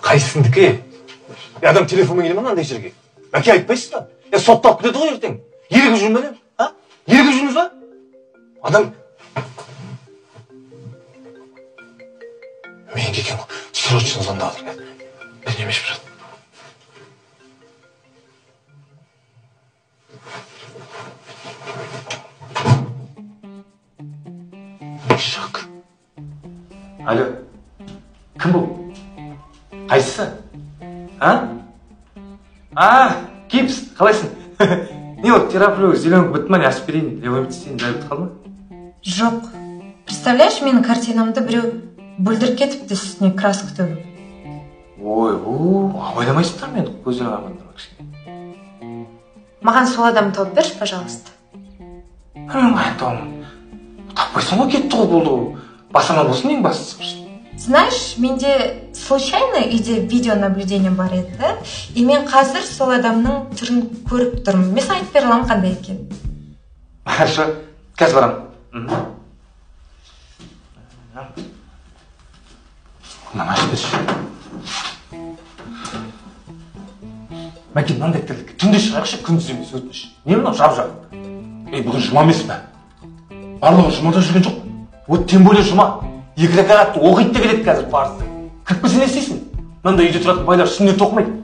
Қайсындікі? Адам телефонмен келе ма мынандай жерге? Мәке, айтпайсыз ба? Сотталып кетеді ғой ертең. Ерігіп жүрмін бе? А? Ерігіп жүрміз ба? Адам менікі екен ғой. Срочно звондап жатыр. Бірдеме ішіп жатыр. Шок. Алло. Кім бұл? Қайсысы? А? А, Кипс, қалайсың? Не вот, тераплю, зеленка бітті ма, не ашып берейін, левомицетин жай бітіп қалды ма? Жоқ. Представляешь, менің картинамды біреу бүлдіріп кетіпті, үстіне краска төгіп. Ой, абайламайсыңдар мені, көздерің амандар кішкене. Маған сол адамды тауып берші, пожалуйста. Мен қайдан табамын? Таппайсың ғой, кетті ғой, болды ғой. Бас аман болсын, ең бастысы. Знаешь, менде случайно үйде видеонаблюдение бар еді, да? И мен қазір сол адамның түрін көріп тұрмын. Мен саған айтып бере аламын қандай екенін. Хорошо, қазір барамын. Мынаны ашып берші. Мәке, мынандай тірлік. Түнде шығайықшы, күндіз емес, өтініш. Не мынау жап-жап? Ей, бүгін жұма емес пе? Барлығы жұмада жүрген жоқ. Вот тем более жұма. Екі рәкағатты оқиды да келеді қазір парызды. Кіріп келсе не істейсің? Мынандай үйде тұратын байлар сүннет оқымайды.